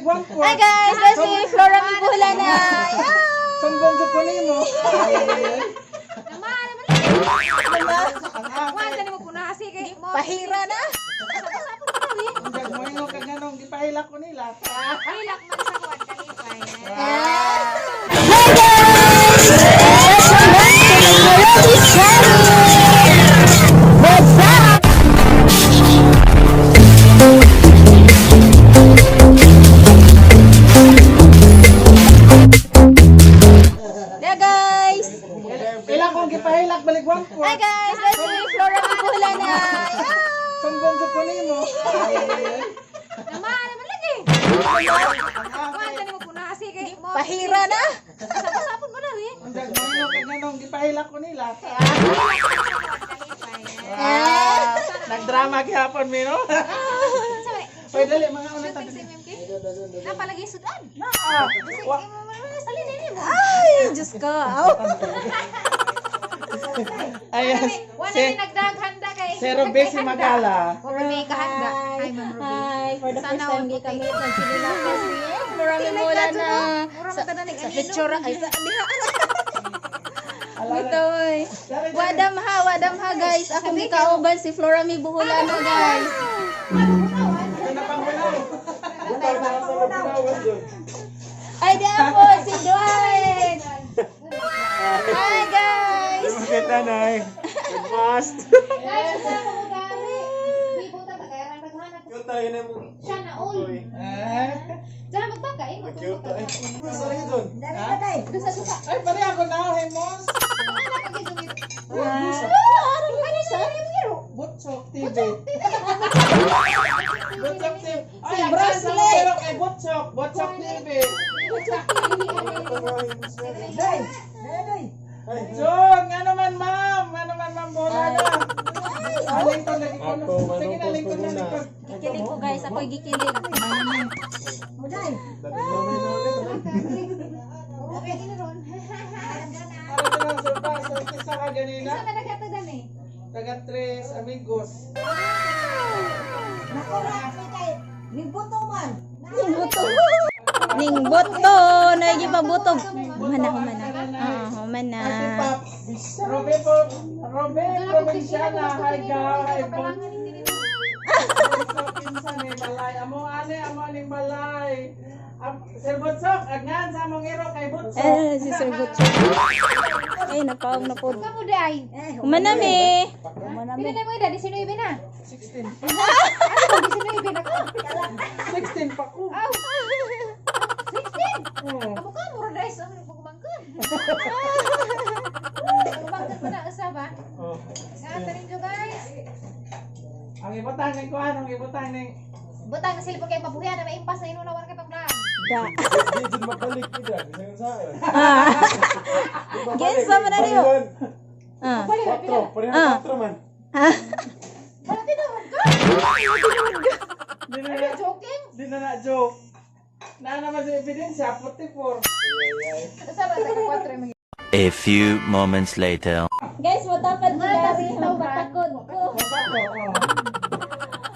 1-4. Hi guys, this is Flora Mibula na. Sumbong jud ko nimo. Nama, naman lagi. Ang akin. Kuan ka nimo kuna kasi kay mo. Pahira na. Sapon ka daw eh. Ang mo kag ganong gipahilak ko nila. Hilak man sa kuan kalipay. Hi guys! Welcome back to my Melody channel! What's up? Yeah guys! Ilang kong gipahilak balik 1-4. Hi guys! This is Flora Mibula na. Sumbong jud ko nimo. Nama, naman lagi. Ang Kuan akin. ka nimo kuna kasi kay mo. Pahira na. Sapon mo daw eh. Ang mo kag ganong gipahilak ko nila. Kalipay. Nagdrama gihapon mi no. Oy dali mga una ta. Shooting si MMK. Napalagi sudan. Ah, wa- Salin nini mo. Ay, Diyos ko. Aw. Ayan. Wala Si ni nagdaghanda kay. si Ruby si Magala. Wala may kahanda. Hi, Ma'am Ruby. Hi, for the Sana first time all di kami nagsilila kasi Flora Mibula na. Mura man tanan Sa picture ay sa diha. Ito oy. Wadam ha guys. Akong gikauban si Flora Mibuhula na guys. Ay di ako si Dwight. Hi guys. Kita nay. Fast. Guys, sa mo gari. Bibuta ka kay ran paghanap. Siya na all. Eh. Diyan magbaka eh. Dusa dusa. Ay pare ako na hemos. Butchok TV. Butchok TV. Ay, Bruce ang sa Lee. pero kay Butchok, Butchok TV. John, nga naman ma'am, nga naman ma'am bola na. Ah, lingkod lagi ko. Sige na, lingkod na, lingkod. Gikilig ko guys, ako'y gikilig. Para sa lang surprise, sa ka ganina. Sa naghatag eh. Taga tres amigos. Ningbuto. Ningbuto, naigipabutog. Humana, humana. Ah, humana. Kasi pap, Robe po, Robe Provinciana, hi gaw, hi po. Sa pinsan ni balay, amo ane, amo aning balay. Sir Botsok, agnan sa among iro kay Botsok. Eh, si Sir Butchok. Ay, napaong na po. Kamu day. Humana mi. Pila na mo edad? 19 na. 16. Ano 19 na ko? 16 pa ko. Aw. 16. Oh. Amo ka mura day sa among pagmangkon. Pagmangkon pa na usa ba? Oh. Nga ninyo guys. Ang ibutang ning kuan, ang ibutang ning Butang na silipon kay pabuhian na maimpas na inunawan kay paglaan. Da. Di jud mabalik ni dyan. Bisan saan. Ah. Gensa man na niyo. Ah. Quatro, pareha Ah. quatro man. Wala tinuod ka. Di na na, Joking. di na na joke. Na naman sa ebidensya, 44. Usa ba sa 4 mga. A few moments later. Guys, matapad ko dari. Mapatakod ko. Mabako, oh.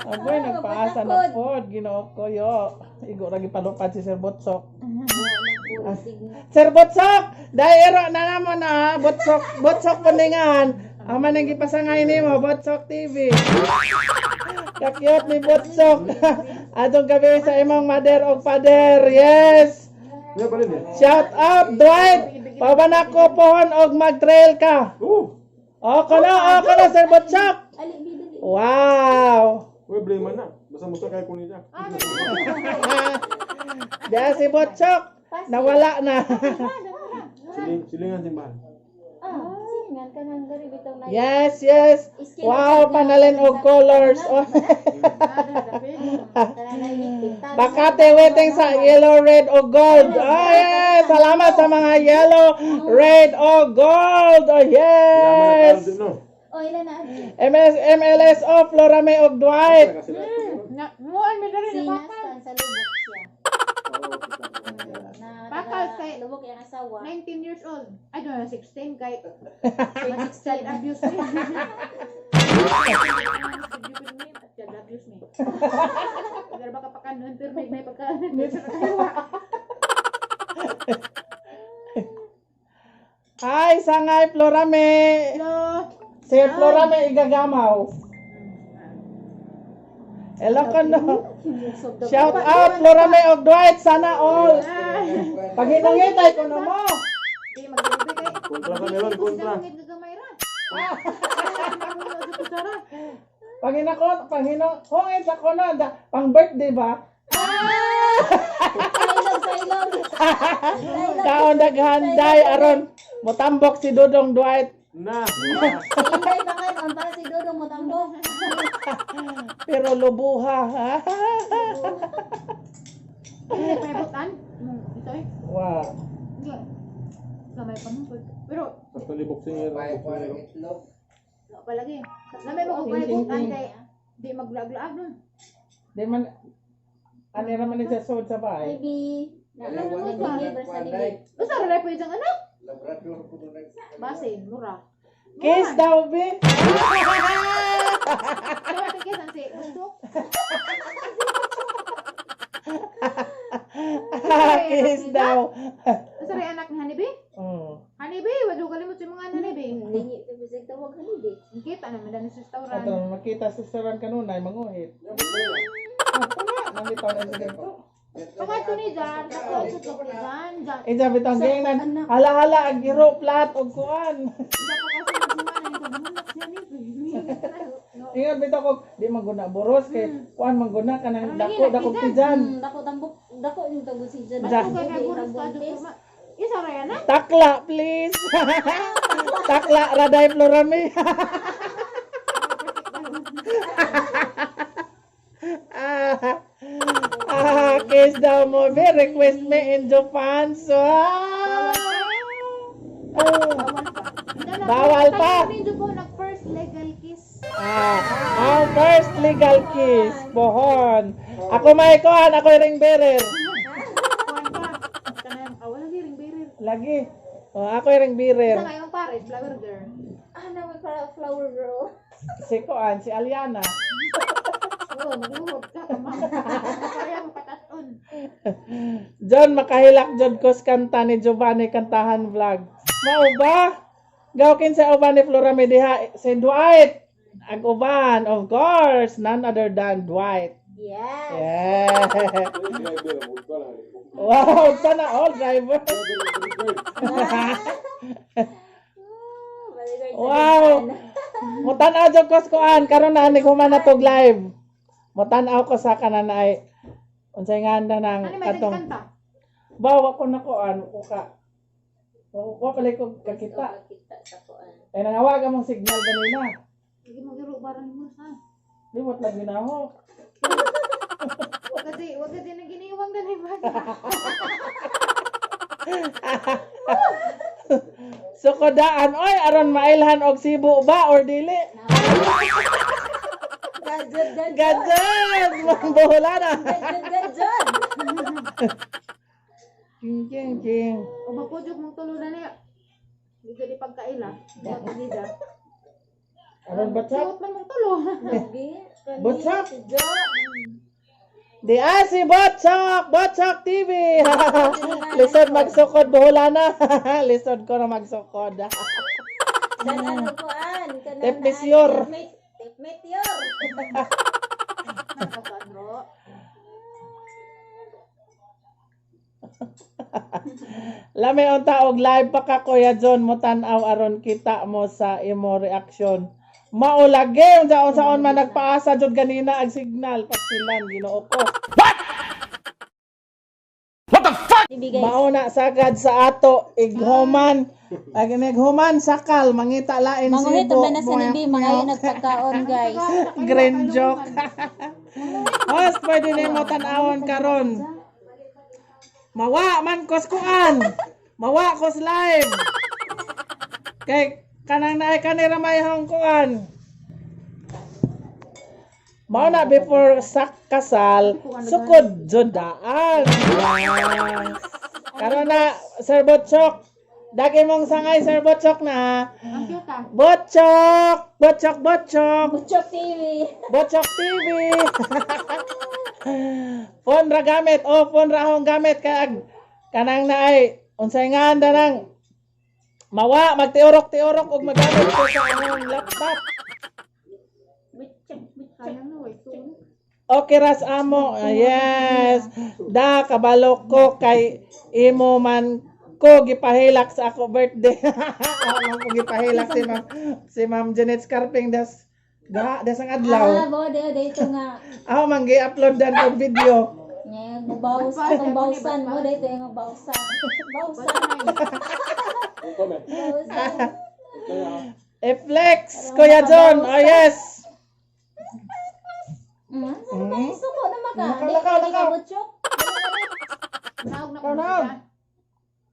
Agoy, nagpaasa na pod, Ginoo ko yo. Igo ra gipalupad si Sir Botsok. Sir Botsok, dahil na namo na, ha. Botsok, Botsok paningan. Ama nang gipasangay nimo, Botsok TV. Kakyot ni Botsok. Adong gabi sa imong mother og father. Yes. Nga ba rin eh? Shout out Dwight. Paban ako pohon og mag-trail ka. Oh, O kono Sir Botsok. Wow. uy blame na. Basta musta kay kunin niya. Diyan si Botchok. Nawala na. Siling silingan simbahan. Ah, singan ka nang gari bitaw na. Yes. Wow, panalin og colors. Oh. Bakate waiting sa yellow, red o gold. Oh, yes. Salamat sa mga yellow, red o gold. Oh, yes. No. Oh, ilan na? MS, MLSO, Flora May og Dwight. Kasi Na muan mi diri Si na Nastan sa lubok siya. Na Bakal taga kay- lubok yung asawa. 19 years old. I don't know, 16 kay child abuse me. Child abuse me. Pero baka Kanon pero may pagkaon. Hi, Sangay Florame. Hello. Si Florame igagamaw. Hello ka no. Shout out Florame og Dwight, sana all. Paghinungit ay kuno mo. Di magdeliver kay. Kontra sa meron, kontra. Ngit gagamay ra. Paghinakon, paghinong, hungit sa kuno, pang birthday ba? Sailog, sailog. Kaon daghan day aron motambok si Dudong Dwight. Na. Si Inday baka on para si Dodong mo tambok. Pero lubuha. Hindi pa ibutan. Ito eh. Wow. Hindi. Gamay pa mo. Pero Basta ni boxing yun. Boxing yun. wala pa lagi. Namay mo kung paibutan kay di maglaag-laag nun. Di man ani ra man ni sa sud sa bahay. Maybe na nag-deliver sa libig. Basta ra pwede ang anak. Base, mura. Kiss daw be. Kaya tigil ang si gusto. Kiss daw. Basta ra anak ni Hanibi. Oh. Hanibi, wala kalimot sa mga Hanibi. Lingi to bisag tawag halibig. Kita naman dani sa restaurant. Ato makita sa restaurant kanunay manguhit. Ato na, nangita na sa ganito. Pagkato ni Jan, ako sa top ni Jan. Jan, Eh, sabi tong gingnan, hala-hala ang giro plat og kuan. Jan pa kasi nagsimana nito bunak siya ni. Ingat bitaw ko, di man guna boros kay kuan man guna kanang dako dako tijan. Dako tambok, dako yung tawag si Jan. Jan. Kaya kay buras ka dito. Isa ra yan ah. Takla, please. Takla raday Florami. Ah, ah, kiss daw mo. Be, request me in Japan. So, ah. Ah. Bawal pa. Medyo po nag first legal kiss. Ah, ang first legal kiss, pohon. Ako may kuhan, ako ring bearer. Kuan pa. Kanang wala di ring bearer. Lagi. Oh, ako ring bearer. Sa ngayong pares, flower girl. Ah, naman para flower girl. Si kuan, si Aliana. Oo, magluhod ka ma'am. Kaya mo pataton. John, makahilak John Cos kanta ni Giovanni Kantahan Vlog. Mao ba? Gawkin sa uban ni Flora Mediha, si Dwight. Ang uban, of course, none other than Dwight. Yes. Yeah. Driver, huwag ka lang. Wow, sana all driver. Wow. Mutan-aw jud ko sa kuan karon na ni human na tog live. Mutan-aw ko sa kanan ay unsay nga na nang Ano may katong kanta? bawa ko na kuan ko ka. Wa pala ko kakita. Kita sa kuan. Ay nangawag among signal ganina. Sige mo giro barang mo sa. Liwat lang ginaho. Wag kasi nang giniwang danay ba. Sukodaan oy aron mailhan og Cebu ba or dili? Gadget, gadget. Gadget! Mambola na. Gadget, gadget. King king king. O mapujok mong tulo na niya. Hindi ka di pagkaila. Wag di da. Aron ba Suot man mong tulo. Lagi. Butchok. Si Jo. Di ah, si Botchok! Botchok TV! Lisod magsukod, buhula na. Lisod ko na magsukod. Dan ano kuan? Kanang Tep meteor. Tep meteor. Nakakaandro. Lami unta og live pa ka Kuya John mo tan-aw aron kita mo sa imo reaction. Mao lagi unsa unsaon man nagpaasa jud ganina ang signal pastilan Ginoo ko. Ibigay. Mao na sagad sa ato ighuman ag nighuman sakal mangita lain Manguhit Cebu. ang na sa nibi, mga yun nagpagkaon guys. Grand joke. Host, pwede na mo tan-awon karon. Mawa man kos kuan. Mawa kos live. Kay kanang naay kanira may hong kuan. Mao na before sa kasal, sukod jud daan. Yes. Karon na Sir Botchok, Dagi mong sangay, Sir Botchok na. Ang cute ah. Botchok! Botchok, Botchok! Butchok TV. Botchok TV! Phone ra gamit. Oh, phone ra akong gamit. Kag kanang naay unsay nga nang mawa magtiurok-tiurok og magamit ko sa akong laptop. Sayang na, way soon. Okay ras amo. Ah, yes. Da kabalo ko kay imo man ko gipahilak sa ako birthday. Ako man ko gipahilak si Ma'am Janet Scarping das ga das ang adlaw. Ah, bo, de, dito nga. Ako man gi-upload dan og video. Ngayon, mabawas, atong bawsan mo, dito yung bawsan. Bawsan. Bawsan. E-flex, Kuya John. Oh yes. Saan ba yung suko na maka? Lakaw, Di lakaw, ka lakaw. butchok. Naog na Ikaw ko na. siya.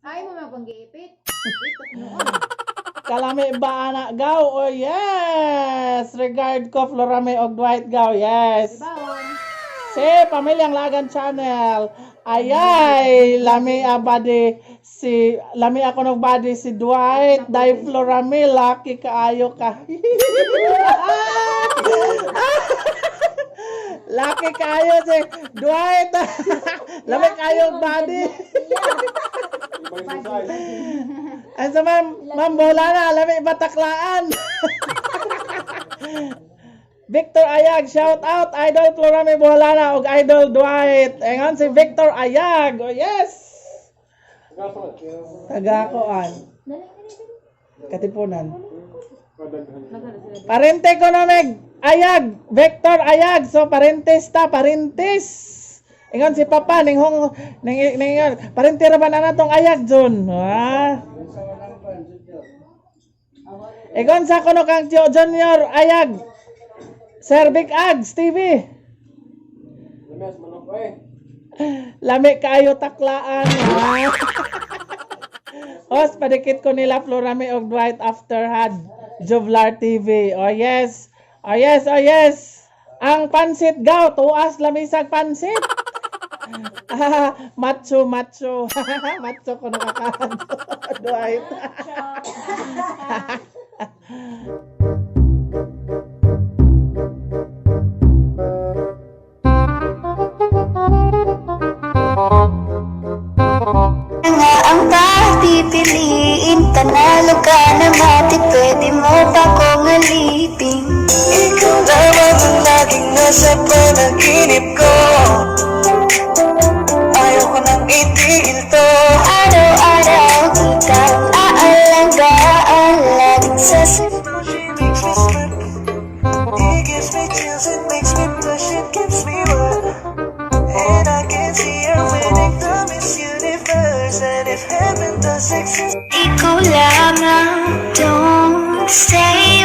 Ay mo mapanggiipit. Itok noon. Kalami ba ana gaw? Oh yes. Regard ko Florame og Dwight gaw. Yes. Baon. Si Pamilyang Lagan Channel. Ayay, lami a body si lami ako ng body si Dwight, dai Florame lucky kaayo ka. Lucky kaayo si Dwight. Lami kaayo body. Ay sa ma'am, ma'am bola na, lami bataklaan. Victor Ayag, shout out Idol Florame Boholana ug Idol Dwight. Ingon si Victor Ayag. Oh yes. Tagakoan. Katipunan. Parente ko na meg Ayag, Victor Ayag. So parentes ta, parentes. Ingon si Papa ning hong ning ning parente ra ba na natong Ayag John? Ah. Ingon sa kuno kang Tio Junior Ayag. Sir Big Ags TV. Lami kaayo taklaan. Ha? Host, padikit ko nila Florame og Dwight after had Jovlar TV. Oh yes. Oh yes, oh yes. Ang pansit gaw, tuas lamisag pansit. Ah, macho, macho. Macho ko nakakahan. Dwight. Nga ang papipiliin. Panalo ka na mati. Pwede mo ba kong alipin? Ikaw lamang ang laging nasa panaginip ko. Ayaw ko nang itigil to. Araw-araw kitang aalagaan. Laging She makes me slip. It gives me chills, it makes me blush, it gives me wet. And I can see her winning the Miss Universe. And if heaven does exist Ikaw lamang. Don't say